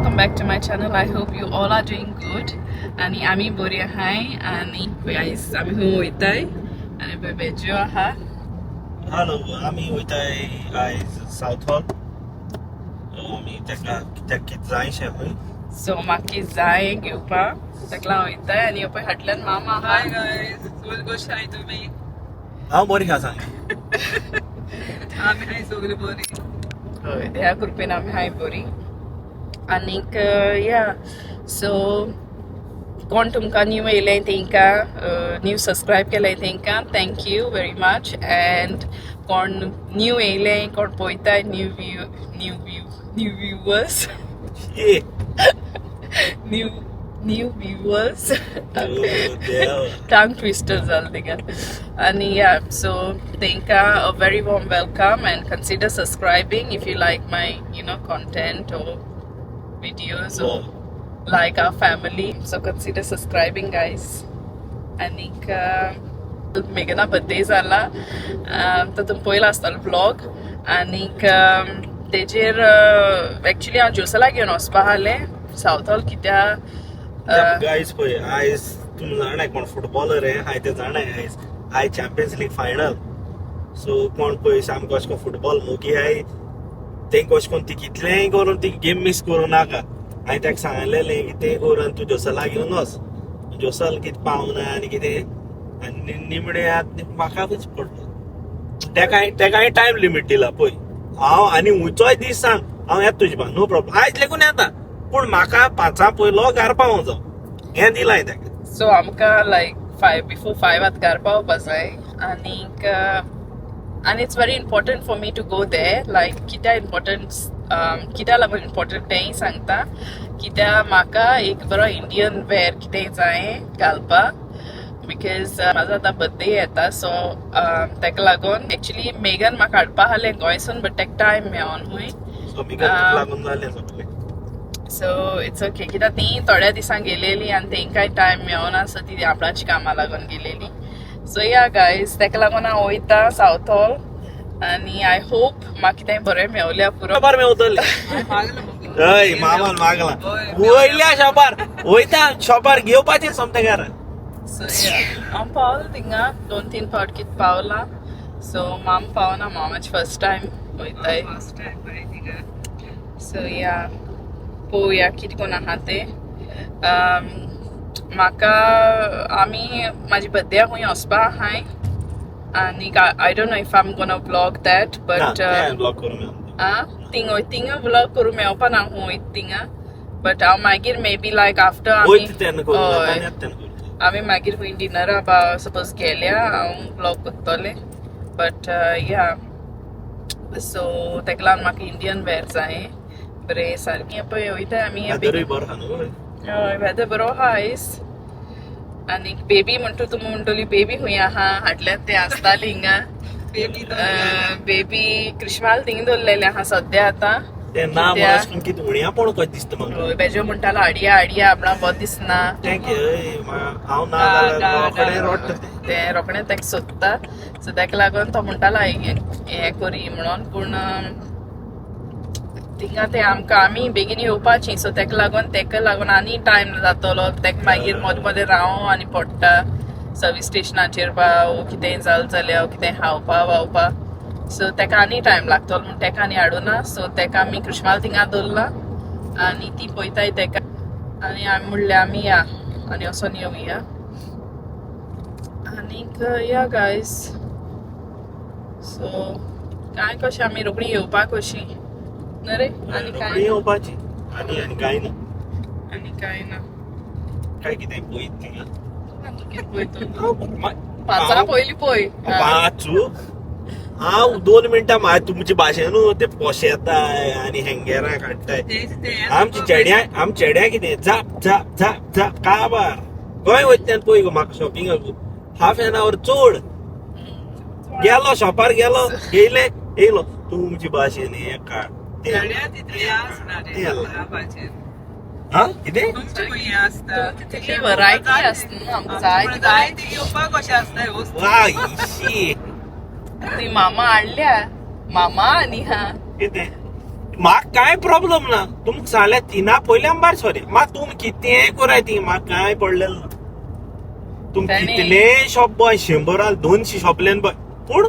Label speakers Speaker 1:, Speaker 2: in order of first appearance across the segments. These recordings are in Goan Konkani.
Speaker 1: Welcome back to my channel. I hope you all are doing good. आनी आमी बरी आहाय. आनी गायज, आमी खंय वयताय आनी पळय बेजो आहा.
Speaker 2: हॅलो, आमी वयताय आयज सावथ हॉल. आमी तेका कित्याक कितें जायशें खंय.
Speaker 1: सो म्हाका जाय घेवपाक, ताका लागून वयताय. आनी पळय फाटल्यान मामा आहा.
Speaker 3: हाय गायज, कशें आहाय तुमी?
Speaker 2: हांव बरी आसा, सांग.
Speaker 3: आमी हाय सगळी बरी.
Speaker 1: हय, ह्या कृपेन आमी हाय बरी. आनीक या, सो कोण तुमकां न्यू येयलें तेंकां, न्यू सबस्क्रायब केलें तेंकां thank you very much. And कोण न्यू येयलें, कोण पळयताय, new view new view new viewers,
Speaker 2: ए.
Speaker 1: New new viewers.
Speaker 2: देव.
Speaker 1: टंग ट्विस्टर जालें तिका. आनी या, सो तेंकां a very warm welcome and consider subscribing if you like my content or videos or like our family, so consider subscribing, guys. आनीक मेगना बर्थडे जाला, तो तुमी पयला आसतलो व्लॉग. आनीक तेजेर एक्चुली हांव जोसला घेवन वचपा आहलें सावथ हॉल कित्याक
Speaker 2: गायज, पळय, आयज तुमी जाणाय कोण फुटबॉलर हे हाय ते जाणाय. आयज आयज चॅम्पियन्स लीग फायनल. सो कोण पळय सामको अशें कोण फुटबॉल मोगी हाय, तेंका अशें कोण ती कितलेंय करून ती गेम मिस करूं नाका. हांवें ताका सांगलेलें की तें करून तूं जोसला घेवन वच. जोसल कितें पावना आनी कितें आनी निमणे आतां म्हाका पडलो. तेका टायम लिमीट दिला. पळय, हांव आनी खंयचोय दीस सांग, हांव येता तुजे नो प्रॉब्लम, आयज लेगून येता, पूण म्हाका पांचां पयलो घार पावोंक जाय, हें दिलां हांवें ताका.
Speaker 1: सो आमकां लायक 5, बिफोर 5 आतां घार पावपा जाय. आनीक आनी it's very important for me to go there. Like कित्याक इम्पॉर्टंट, कित्याक लागून इम्पॉर्टंट तेंय सांगता. कित्याक म्हाका एक बरो इंडियन वेर कितें जाय घालपाक, because म्हाजो आतां बर्थडे येता. सो ताका लागून एक्चुली मेगन म्हाका हाडपा आहलें गोंयसून, बट ताका टायम मेळोन हूंय.
Speaker 2: सो मी तुका लागून जालें सगळें.
Speaker 1: सो it's okay, कित्याक ती थोड्या दिसांक गेलेली आनी तेंकांय टायम मेळना. सो ती आपणाची कामां लागून गेलेली. सो या गायज, ताका लागून हांव वयता सावथ हॉल आनी I hope म्हाका कितें बरें मेवल्या पुरो.
Speaker 2: शॉपार मेवतले.
Speaker 3: मागलो.
Speaker 2: हय, मामान मागला. वयल्या शॉपार वयता, शॉपार घेवपाचें सोमतें घरा.
Speaker 1: सो हांव पावलां थिंगा, दोन तीन फावट कितें पावलां. सो माम पावना, मामाची फर्स्ट टायम वयताय.
Speaker 3: फर्स्ट टायम बाय थिंगा.
Speaker 1: सो या, पळोवया कितें कोण आहा तें. म्हाका आमी म्हाजी बर्थडे खंय वचपा आहाय आनी I don't know if I'm gonna vlog that, but
Speaker 2: vlog करूं मेळना.
Speaker 1: आ थिंग थिंगा व्लॉग करूं मेवपा ना खंय वयता थिंगा, बट हांव मागीर मे बी लायक आफ्टर आमी
Speaker 2: वयता तेन्ना करूं.
Speaker 1: हय.
Speaker 2: येता तेन्ना करूं.
Speaker 1: आमी मागीर खंय डिनरा बा सपोज गेल्या, हांव व्लॉग करतलें. बट या, सो ताका लागून म्हाका इंडियन वेर जाय बरें सारकें. पळय वयता आमी.
Speaker 2: वेदरूय बरो आहा न्हू?
Speaker 1: हय, वेदर बरो आहा आयज. आनी बेबी म्हणटा, तुमी म्हणटली बेबी खंय आहा? हाडल्यात ते आसताली हिंगा.
Speaker 3: बेबी.
Speaker 1: बेबी क्रिश्माल थिंगा दवरलेलें आहा सद्या आतां.
Speaker 2: तें ना म्हणून
Speaker 1: कित्याक?
Speaker 2: अशें करून कितें उणयापण कशें दिसता म्हाका.
Speaker 1: हय, बेजो म्हणटालो हाडया हाडया, आपणाक बरो दिसना.
Speaker 2: तें हांव ना जाल्यार रोखडें रडटा तें.
Speaker 1: तें रोखडें ताका सोदता. सो ताका लागून तो म्हणटालो हें करी म्हणून, पूण थिंगा ते आमकां आमी बेगीन येवपाची. सो ताका लागून आनी टायम जातलो ताका. मागीर मदें मदें राव आनी पडटा सर्वीस स्टेशनाचेर बा वो कितेंय जालें जाल्यार कितें खावपा वावपा, सो ताका आनी टायम लागतलो म्हूण ताका आनी हाडुना. सो ताका आमी कृष्माल थिंगा दवरला आनी ती पळयताय ताका. आनी आमी म्हणलें आमी या आनी वचोन येवया. आनीक या गायज, सो काय कशें आमी रोखडी येवपाक कशी न्हय रे? आनी
Speaker 2: रोखडी
Speaker 1: काय
Speaker 2: येवपाची आनी आनी कांय ना.
Speaker 1: आनी काय ना.
Speaker 2: काय कितें पळयत थिंगा.
Speaker 1: आनी कितें पळयतो?
Speaker 2: हांव
Speaker 1: पांचां पयलीं पळय.
Speaker 2: पांचू हांव 2 मिनटां तुमचे भाशेन ते पोशेताय आनी हँगेरां काडटाय. आमची चेड्या, आम चेड्या कितें झाप झाप झाप झाप काबार. गोंय वयता तेन्ना पळय गो, म्हाका शॉपिंगाक हाफ एन our चड गेलो, शॉपार गेलो, येयले येयलो. तुमची भाशेन हें काड तें.
Speaker 3: तितली आसना रे.
Speaker 2: ते
Speaker 3: भाशेन.
Speaker 2: हा, कितें?
Speaker 3: तुमची खंय आसता?
Speaker 1: तितली variety आसता न्हू, आमकां जाय ती.
Speaker 3: जाय ती घेवपाक कशें आसता वस्तू.
Speaker 2: वा इशी.
Speaker 1: ती मामा हाडल्या, मामा आनी हा.
Speaker 2: कितें म्हाका कांय प्रॉब्लम ना. तुमकां सांगल्यार 3 पयलीं आमी भायर सरी. मात तुमी कितेंय कराय ती म्हाका कांय पडलेलें ना. तुमी कितलें शॉप बॉय 100 200 शॉपल्यान बॉय, पूण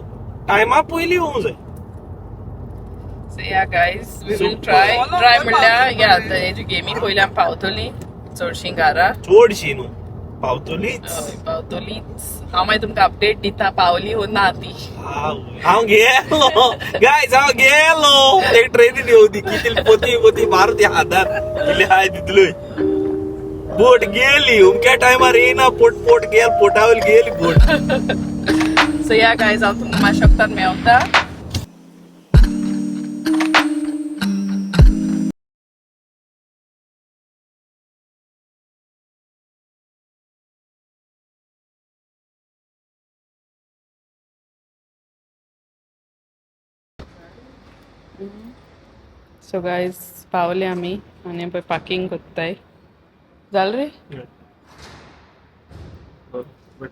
Speaker 2: टायमा पयलीं येवंक जाय.
Speaker 1: So yeah guys, we will try. Try म्हणल्यार या तेजी गेमी पयलीं आमी पावतली चडशीं घरा.
Speaker 2: चडशीं न्हू, पावतलीच.
Speaker 1: पावतलीच. हांव मागीर तुमकां अपडेट दिता पावली वो ना ती.
Speaker 2: हांव गेलो गायज, हांव गेलो. ते ट्रेनीन येवं दी, कितली पोती पोती मारू ती हातार इल्ली हाय दितलोय. बोट गेली अमक्या टायमार येयना. पोट पोट गेल, पोटावयल गेली बोट.
Speaker 1: सो या गायज, हांव तुमकां मातशें वखदान मेवता. सो गायज पावले आमी आनी पळय पार्किंग कोत्ताय. जालें रे?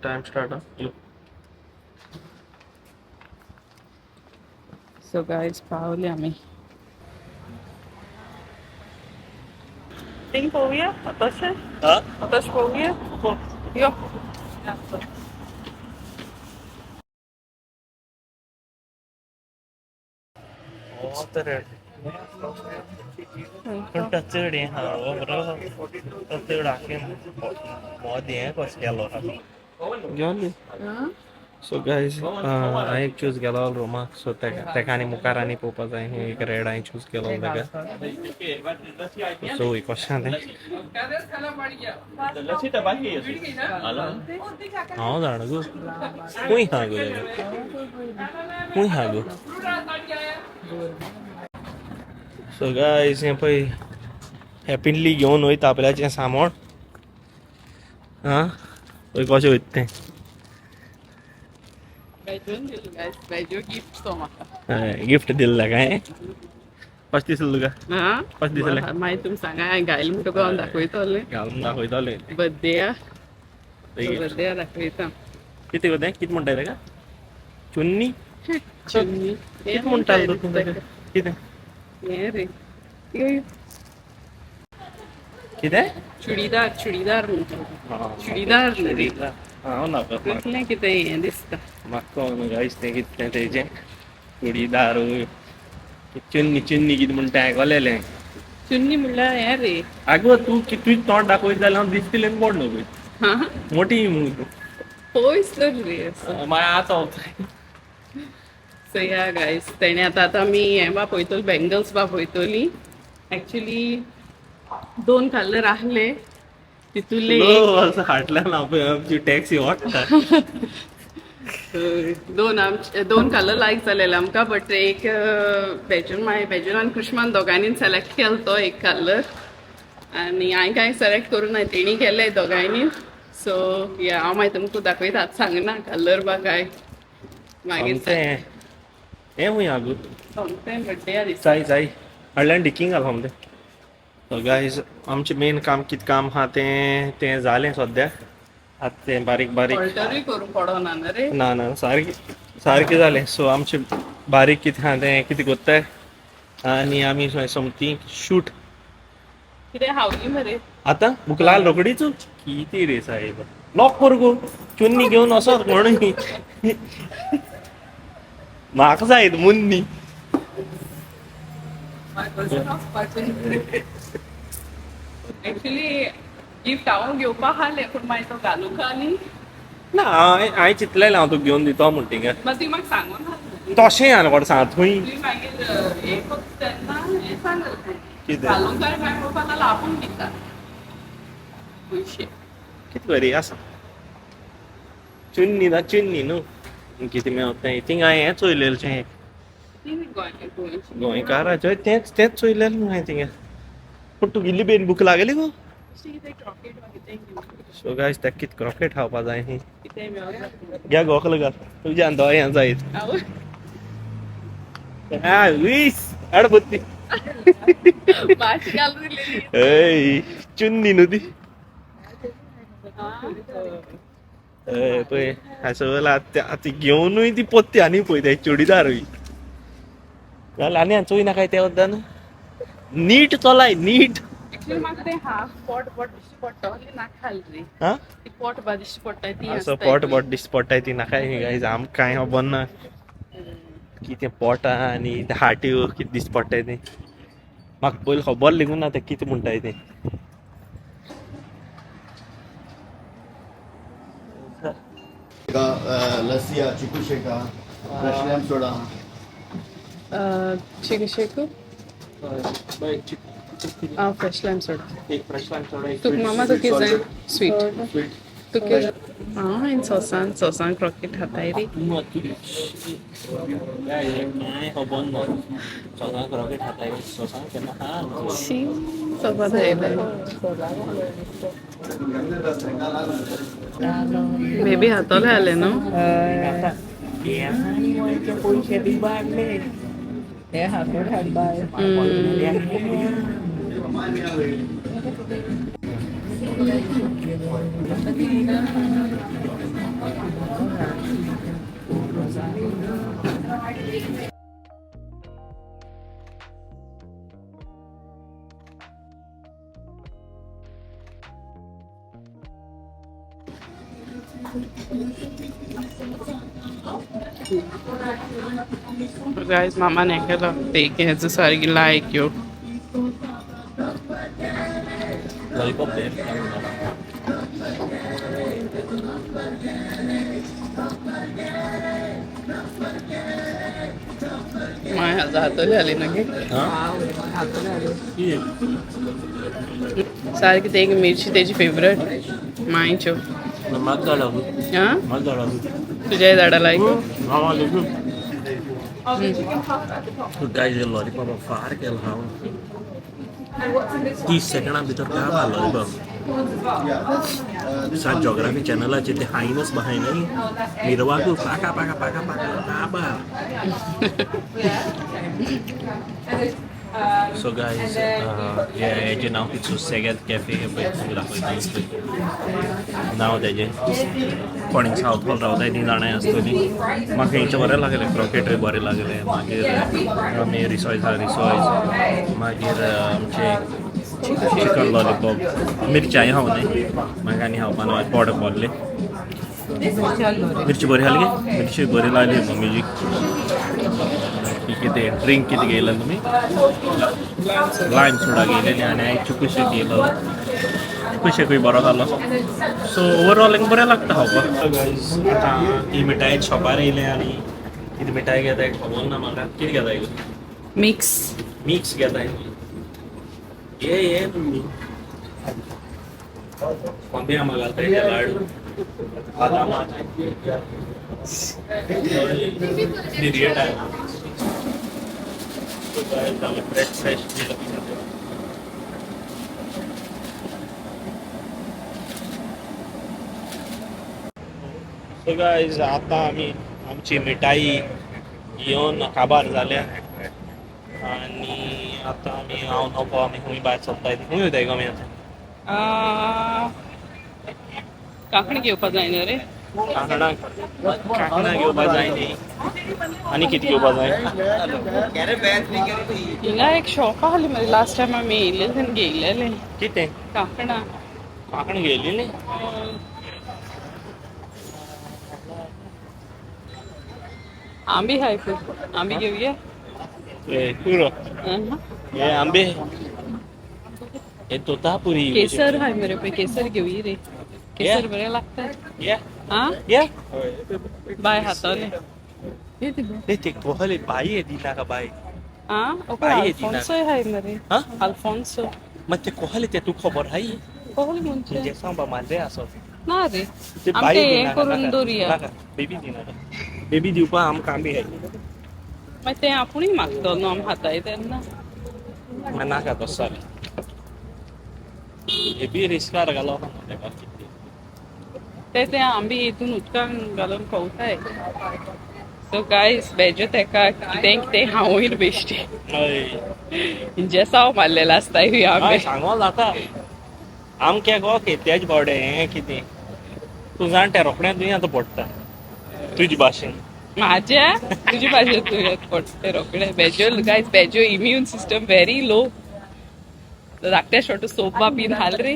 Speaker 2: Time start.
Speaker 1: So guys पावले आमी. थिंग पळोवया तशें तशें पळोवया. यो.
Speaker 2: पूण तो चड हें आहा बरो, तो चड आखे मोद हें कशें केलो. सो गायज, हांवें एक चूज केलो रुमाक. सो तेका आनी मुखार आनी पळोवपा जाय. एक रेड हांवें चूज केलो तेका. सो कशें आहा तें हांव जाणा गो. खंय आहा गो तेका? खंय आहा गो? सो गायज, हें पळय हॅपिनली घेवन वयता आपल्याचें सामान. आं पळय कशें वयता तें. गिफ्ट दिल्ला काय? कशें दिसलें तुका? कशें दिसलें?
Speaker 1: मागीर तुमी सांगा. हांवें घायलें म्हणटकूच हांव दाखयतलें.
Speaker 2: घालून दाखयतलें.
Speaker 1: बड्डेया बड्डेया दाखयता.
Speaker 2: कितें गो तें? कितें म्हणटा तेका? चुन्नी?
Speaker 1: चुन्नी
Speaker 2: कितें म्हणटालो तूं तेका? कितें
Speaker 1: हें रे
Speaker 2: कितें?
Speaker 1: चुडीदार. चुडीदार म्हणटा. चुडीदार न्ही रे,
Speaker 2: हांव नाका.
Speaker 1: कसलें कितें हें दिसता.
Speaker 2: म्हाका गायस तें कितें तेजें चुडीदार चुन्नी चुन्नी कितें म्हणटा आयकलेलें.
Speaker 1: चुन्नी म्हणल्यार हें रे.
Speaker 2: आगो तूं तुजें तोंड दाखयत जाल्यार हांव दिसतलें बोड न्हू. मोटी मुगो तूं.
Speaker 1: पयस तर रे.
Speaker 2: मागीर आतां.
Speaker 1: सो या गायस, तेणे आतां आतां आमी हें बा पळयतली, बँगल्स बा पळयतली. एक्चुली 2 कलर आहले तितूले.
Speaker 2: हाडल्या ना पळय आमची टॅक्सी वाडटा.
Speaker 1: 2 कलर लायक जालेले आमकां, बट एक बेजून मागीर बेजून आनी कृष्मान दोगांयनी सिलेक्ट केलो तो एक कलर आनी हांवें कांय सिलेक्ट करूं ना, तेणी केले दोगांयनी. सो या हांव मागीर तुमकां दाखयता. आतां सांगना कलर बा काय मागीर.
Speaker 2: हें खंय आगो?
Speaker 1: सोमतें बड्डे दिसता.
Speaker 2: जाय जाय हाडल्यान डिकींग घाल सोमतें. सो गायज, आमचें मेन काम कितें काम आहा तें तें जालें सद्याक. आतां तें बारीक बारीक
Speaker 1: ऑल्टरूय करूंक पडना न्हू रे.
Speaker 2: ना ना, सारकें सारकें जालें. सो आमचें बारीक कितें आहा तें कितें कोत्ताय आनी आमी सोमती शूट.
Speaker 1: कितें हावली मरे.
Speaker 2: आतां भूक लागली रोकडीच. कितें रे साहेब, लॉक कर गो. चुन्नी घेवन वचत कोणूय. म्हाका जाय मुन्नी.
Speaker 1: एक्चुली गिफ्ट हांव घेवपाक आहलें, पूण मागीर तो घालूंक आनी
Speaker 2: ना, हांवें चिंतलेलें हांव तुका घेवन दितो म्हण थिंगा.
Speaker 1: मागीर तुवें म्हाका सांगून घातलें.
Speaker 2: तशें आनी कोण सांग थंय.
Speaker 1: तुवें मागीर हें फक्त तेन्ना हें सांगलें.
Speaker 2: कितें?
Speaker 1: घालूंक जाय मागीर म्हणपाक लागलो आपूण दिता पयशे.
Speaker 2: कितें बरी आसा चुन्नी. ना चुन्नी न्हू, कितें मेवता तें. थिंगा हांवें हें चोयलेलें गोंयकाराचें तेंच तेंच चोयलेलें न्हू हांवें थिंगा. पूण तुगेली बेन भूक लागली गो. सो गायज, ताका कितें क्रॉकेट खावपा जाय न्ही. घ्या गोकल घाल तुज्यान दोळ्यां जायत. वीस हाड बत्ती. ऐ चुन्नी न्हू ती. पळय सगळं आतां घेवनूय ती पोत्ती आनी पळय ते चुडीदारूय घाल आनी चोय नाका ते वद्दान. नीट चलाय नीट.
Speaker 1: एक्चुअली म्हाका तें हाफ पोट बोट दिश्टी पडटा ना खाल रे.
Speaker 2: हा
Speaker 1: ती पोट बा दिश्टी पडटा ती.
Speaker 2: असो पोट बोट दिश्टी पडटाय ती नाका. गायज आमकां कांय खबर ना कितें पोटां आनी हाट्यो कितें दिश्टी पडटाय तें. म्हाका पयलीं खबर लेगून ना तें कितें म्हणटाय तें.
Speaker 4: लस्सी आ, चिकू शेक आ, फ्रेश लॅम सोडा.
Speaker 1: चिकू शेक, फ्रेश लायम सोडा.
Speaker 2: एक फ्रेश लायम सोडा.
Speaker 1: तुका मामा तुका कितें जाय? स्वीट तुका? हांव हांवें सोसान सोसान क्रॉकेट खाताय रे.
Speaker 2: कांय खबर ना सोसां क्रॉकेट खाताय. सोसां केन्ना खा.
Speaker 1: शी, सोसान खायलें बेबी हातोले आले न्हू.
Speaker 2: पयशे दिवपाक.
Speaker 1: गायज, मामान हें केलो ते हेजो सारकी लायक यो.
Speaker 2: लॉलीपॉप दे.
Speaker 1: माय हातोले आली न्हू. सारकी ते एक मिरची तेजी फेवरेट मायच्यो.
Speaker 2: म्हाका झाडां.
Speaker 1: आं,
Speaker 2: म्हाका झाडां.
Speaker 1: तुज्याय झाडां लायक.
Speaker 2: गायज, लॉलीपॉप फार केलो हांव. 30 सेकंडा भितर काय लॉलीपॉप. सात जॉग्राफी चॅनलाचेर ते हायनस बाहाय न्ही मिरवाकू पाका पाका पाका पाका काबा. सो गायज, हेजें नांव कितें? सुसेगाद कॅफे. पळय तुमकां दाखयता नांव तेजें. कोणीक सावथ हॉल रावताय ती जाणाय आसतली. म्हाका हेंचें बरें लागलें, क्रॉकेटूय बरें लागलें. मागीर आमी रिसॉयज आहा, रिसॉयज. मागीर आमचें चिकन लॉलीपॉप, मिरच्याय हांव न्ही. मागीर आनी खावपा ना, पोट भरलें. मिरची बरी आसली गे, मिरची बरी लागली मम्मीजी. कितें ड्रिंक कितें घेयला तुमी? लायम सोडा घेयलेली आनी हांवें चिकू शेक घेयलो. चिकू शेकूय बरो जालो. सो ओवरऑल एक बरें लागता खावपाक. आतां ती मिठाई शॉपार येयलें आनी कितें मिठाई घेताय खबर ना म्हाका. कितें घेताय?
Speaker 1: मिक्स.
Speaker 2: मिक्स घेताय. ये ये मम्मी कोंबे आंबा घालताय ते लाडू बादामाचे rate. Fresh fresh. So guys, आतां आमी आमची मिठाई घेवन काबार जाल्या आनी आतां आमी हांव नोको आमी खंय भायर सरताय? खंय वयताय गो आमी आतां?
Speaker 1: कांकण घेवपा जायना रे.
Speaker 2: कांकणां, कांकणां घेवपा जाय न्ही. आनी कितें घेवपा जाय?
Speaker 1: हिंगा एक शॉप आहली मरे, लास्ट टायम आमी येयल्ले तेन्ना घेयलेले.
Speaker 2: कितें?
Speaker 1: कांकणां.
Speaker 2: कांकणां घेयली न्ही.
Speaker 1: आंबे हाय पळय, आंबे घेवया.
Speaker 2: ए पुरो. हे आंबे, हे तोतापुरी.
Speaker 1: केसर हाय मरे पळय, केसर घेवया रे. केसर बरें लागता.
Speaker 2: या.
Speaker 1: आं.
Speaker 2: या.
Speaker 1: बाय हातोले.
Speaker 2: ते ते कोहले बाई दिना का बाई.
Speaker 1: आं, ओके.
Speaker 2: बाई
Speaker 1: अल्फोन्सोय हाय मरे.
Speaker 2: हा?
Speaker 1: अल्फोन्सो.
Speaker 2: मग ते कोहले ते तू खबर हाय?
Speaker 1: कोहले म्हणजे?
Speaker 2: म्हणजे सांग मारले असो.
Speaker 1: ना रे.
Speaker 2: ते
Speaker 1: आमकां
Speaker 2: बाई
Speaker 1: हें
Speaker 2: दिना.
Speaker 1: करून दवरुया.
Speaker 2: नाका, बेबी दिनाका. बेबी दिवपा आमकां आंबे हाय.
Speaker 1: मागीर तें आपुणूय मागतलो न्हू, आमी हाताय तेन्ना.
Speaker 2: मागीर नाका तशें जालें. बेबी रिस्कार घालो तेका.
Speaker 1: ते ते आंबे हितून उदकान घालून खोवताय. सो गायज, बेजो तेका कितें कितें हांवूय बेश्टी
Speaker 2: हय.
Speaker 1: जेसांव मारलेलो आसता ही आंबे.
Speaker 2: सांगो जाता आमके गो तेच बोडे हें कितें तूं जाण तें रोखडें तुवें आतां पडटा तुजे भाशेन.
Speaker 1: माझ्या तुजी भाशेन तुवें पडटा रोखडें. बेजो गायज, बेजो इम्यून सिस्टम व्हेरी लो. धाकट्या शॉर्ट सोपा बीन हाल रे.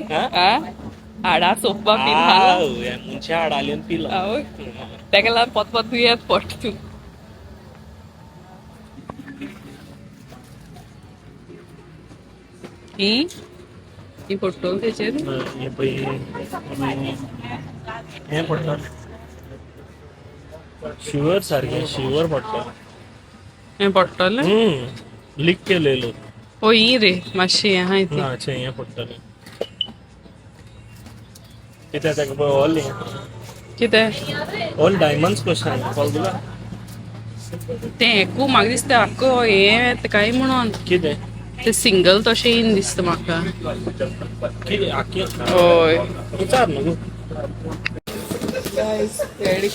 Speaker 1: हाडा सोपा बीन हाल.
Speaker 2: मनशा हाड आली पिलो.
Speaker 1: तेका लागून पोत पोत दुयेंत पडट तूं. ही ही पडटलो तेचेर.
Speaker 2: हे पळय हें पडटा शिवर सारकें, शिवर पडटा.
Speaker 1: हें पडटलें.
Speaker 2: लीक केलेलो.
Speaker 1: ओ ही रे मातशी आहाय ती.
Speaker 2: ना अशें हें पडटलें कितें ताका पळय ऑल हें
Speaker 1: कितें
Speaker 2: ऑल डायमंड्स कशें आहा कॉल तुका.
Speaker 1: तें एकू म्हाका दिसता आक्को हें काय म्हणून
Speaker 2: कितें
Speaker 1: ते सिंगल तशें येन दिसता म्हाका.
Speaker 2: कितें आक्के
Speaker 1: हय
Speaker 2: विचार न्हू.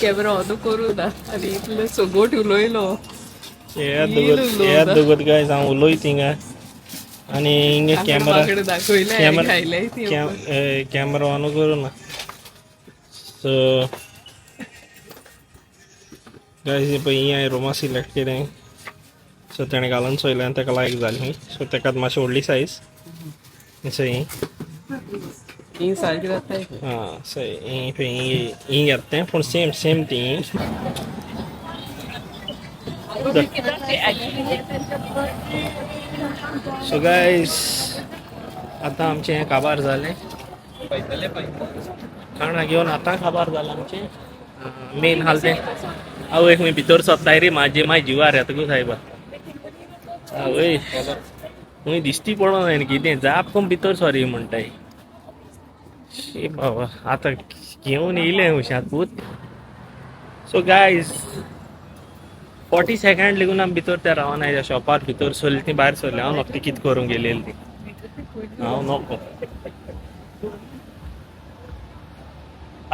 Speaker 1: कॅमेरा ऑन करूं ना आनी इतले सगोट उलयलो.
Speaker 2: येयात दोगत गायज, हांव उलयत हिंगा आनी हिंगा कॅमेरा
Speaker 1: दाखयले.
Speaker 2: कॅमेरा ऑन करूं ना. सो गायज पळय ही हांवें रुमां सिलेक्ट केलें. सो तेणें घालून चोयलें आनी ताका लायक जाली. सो ताका मातशी व्हडली सायज सो ही
Speaker 1: ही सारकी जाता.
Speaker 2: आं सो ही पळय ही ही घेता तें पूण सेम सेम ती. सो गायज आतां आमचें हें काबार जालें. खाणां घेवन आतां काबार जालां आमचें. मेन हाल तें आवय खंय भितर सोदताय रे म्हाजे मागीर जिवार येता गो सायबा. आवय खंय दिश्टी पडोन जायना कितें जाप कोण भितर सॉरी म्हणटाय. शी बाबा आतां घेवन येयलें हुशार पूत. सो गायज 40 सेकंड लेगून आमी भितर त्या रावना त्या शॉपार भितर सरली ती भायर सरली. हांव नोको ती कितें करूंक गेलेली ती हांव नको.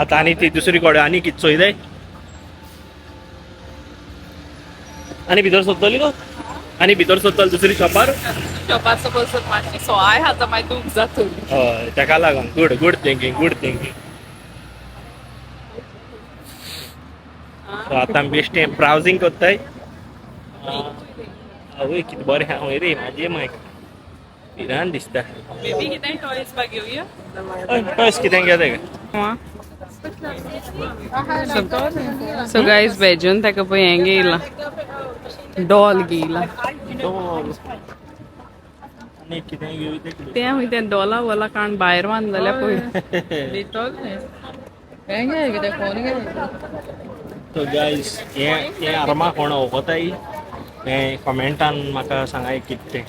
Speaker 2: आतां आनी ती दुसरी कडेन आनी कितें चोयताय आनी भितर सोदतली गो आनी भितर सोदतली दुसरी शॉपार.
Speaker 1: शॉपार सपोज मातशी सोय आतां मागीर दूख जातली.
Speaker 2: हय ताका लागून good good thinking good thinking. So आतां आमी बेश्टें ब्रावजींग करताय. आवय कितें बरें आहा रे म्हाजे मागीर भिरांत दिसता.
Speaker 1: बेबी कितें टॉयज बा घेवया.
Speaker 2: हय टॉयस कितें घेता काय.
Speaker 1: सो गायज वेजून ताका पळय हें घेयलां डॉल घेयला.
Speaker 2: आनी कितें घेवं तें
Speaker 1: तें खंय तें डॉला वोला काण भायर बांद जाल्यार पळय.
Speaker 2: सो गायज हें हें आर्मा कोण वखताय हें कमेंटान म्हाका सांगाय कितें तें.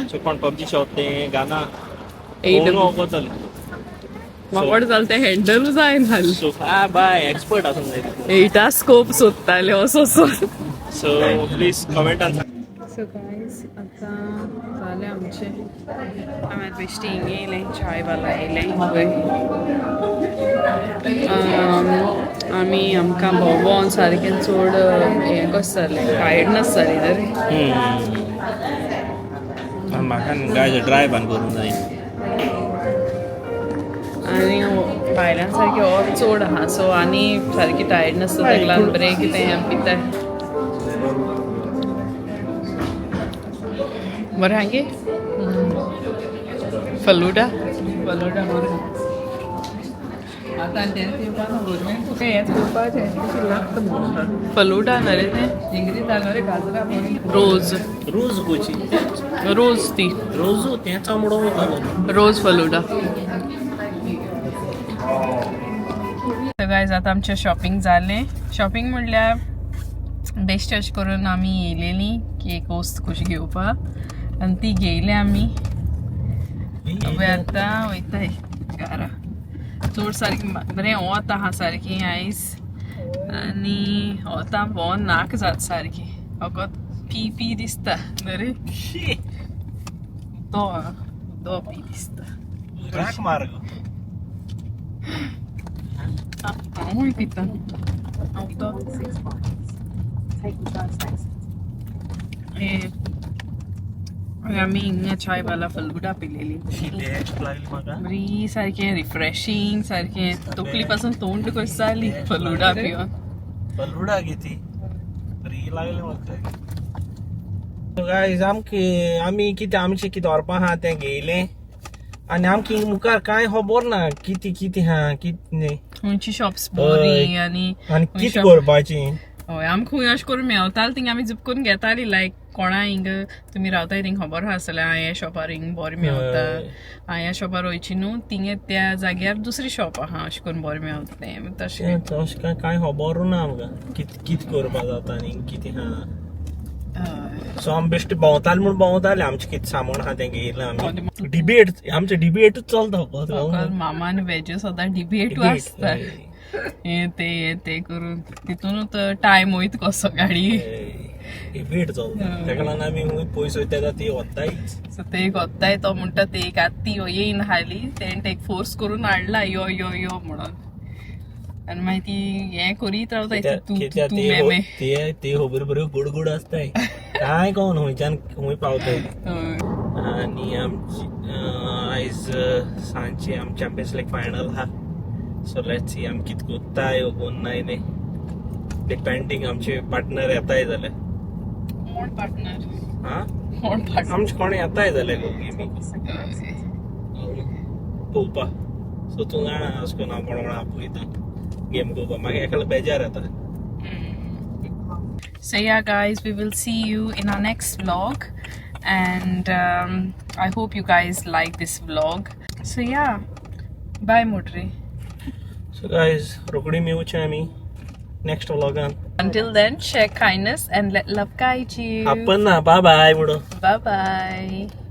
Speaker 2: सो कोण पबजी शॉप तें गाना वखतले.
Speaker 1: म्हाका जालें तें हँडल जायना.
Speaker 2: सो हा बाय एक्सपर्ट आसूंक जाय तितून.
Speaker 1: एटा स्कोप सोदताले असो असो.
Speaker 2: सो प्लीज कमेंटान सांग.
Speaker 1: सो गायज आतां जालें आमचें. आमी आतां बेश्टी हिंगा येयलें चाय वाला येयलें पळय. आमी आमकां भोंवोन सारकें चड हें कशें जालें टायर्डनस जाली न्हू रे.
Speaker 2: म्हाका गायज ड्रायव आनी करूंक जाय.
Speaker 1: आनी भायल्यान सारकें वत चड आहा सो आनी सारकी टायर्डनस ताका लागून बरें कितें हें पिताय बरें आहा गे. फलुडा
Speaker 3: फलुडा बरें आतां तें गव्हर्मेंट हेंच करपाचें कशें लागता म्हणून.
Speaker 1: फलुडा न्हय रे तें
Speaker 3: इंग्लीश जालो रे गाजरां बरी.
Speaker 1: रोज
Speaker 2: रोज गोची
Speaker 1: रोज ती
Speaker 2: रोजू तें चामडो वतालो.
Speaker 1: रोज फलुडा. सो गायज आतां आमचें शॉपिंग जालें. शॉपिंग म्हणल्यार बेश्टें अशें करून आमी येयलेलीं की एक वस्त कशी घेवपाक आनी ती घेयली आमी. पळय आतां वयताय घरा. चड सारकें बरें वत आहा सारकें आयज आनी वतां भोंवन नाक जाता सारकें फकत पी पी दिसता न्हय रे. तो तो पी दिसता.
Speaker 2: राख मार्ग.
Speaker 1: हांवूय पिता. हांव तो आमी हिंगा चाय वाला फलुडा पिलेली. बरी सारकें रिफ्रेशींग सारकें तकली पासून तोंड कशी जाली फलुडा पिवन.
Speaker 2: फलुडा घेती बरी लागली म्हाका. गायज आमकां आमी कितें आमचें कितें व्हरपा आहा तें घेयलें आनी आमकां हिंग मुखार कांय खबर ना कितें कितें आहा कितें न्ही
Speaker 1: खंयची शॉप्स बरी आनी
Speaker 2: आनी कितें करपाची.
Speaker 1: हय, आमकां खंय अशें करून मेवतालीं थिंग आमी झुप करून घेताली. लायक कोणा हिंग तुमी रावताय थिंग खबर आसा जाल्यार ह्या शॉपार हिंग बरें मेवता, ह्या शॉपार वयची न्हू थिंगे त्या जाग्यार दुसरी शॉप आहा अशें करून बरें मेवता तें तशें.
Speaker 2: तशें कांय कांय खबर ना आमकां कितें कितें करपा जाता आनी कितें आहा. सो आमी बेश्टे भोंवताले म्हूण भोंवताले, आमचें कितें सामान आहा तें घेयलां आमी. डिबेट आमचें डिबेटूच चलता फकत.
Speaker 1: मामा आनी वेज्यो सदां डिबेटू आसता, हें तें हें तें करून तितूनच टायम वयता कसो गाडी.
Speaker 2: डिबेट चलता तेका लागून आमी खूंय पयस वयता तेन्ना ती वतायच.
Speaker 1: सो ते वताय तो म्हणटा ते एक आतां ती येयन हाली तेणें एक फोर्स करून हाडला यो यो यो म्हणून आनी मागीर ती हें करीत रावता तूं
Speaker 2: कित्याक
Speaker 1: तूं मे मे.
Speaker 2: ते ते खबर बऱ्यो गोड गोड आसताय कांय कोण खंयच्यान खंय पावताय. आनी आमची आयज सांजची आम चॅम्पियन्स लीग फायनल आहा. सो let's see आमी कितें कोत्ताय वो कोन्नाय तें, डिपेंडींग आमचे पार्टनर येताय जाल्यार.
Speaker 1: कोण पार्टनर?
Speaker 2: आं,
Speaker 1: कोण पार्टनर?
Speaker 2: आमचे कोण येताय जाल्यार गो गेमी पळोवपा. सो तूं जाणा अशें करून हांव कोण कोण आपयता गेम पळोवपा, मागीर एकलो बेजार येता.
Speaker 1: So yeah guys, we will see you in our next vlog, and I hope you guys like this vlog. So yeah, bye Mudri.
Speaker 2: So guys रोखडी मेवचे आमी next व्लॉगान.
Speaker 1: Until then, share kindness and let love guide you.
Speaker 2: आपण ना बाय बाय म्हणून.
Speaker 1: Bye bye.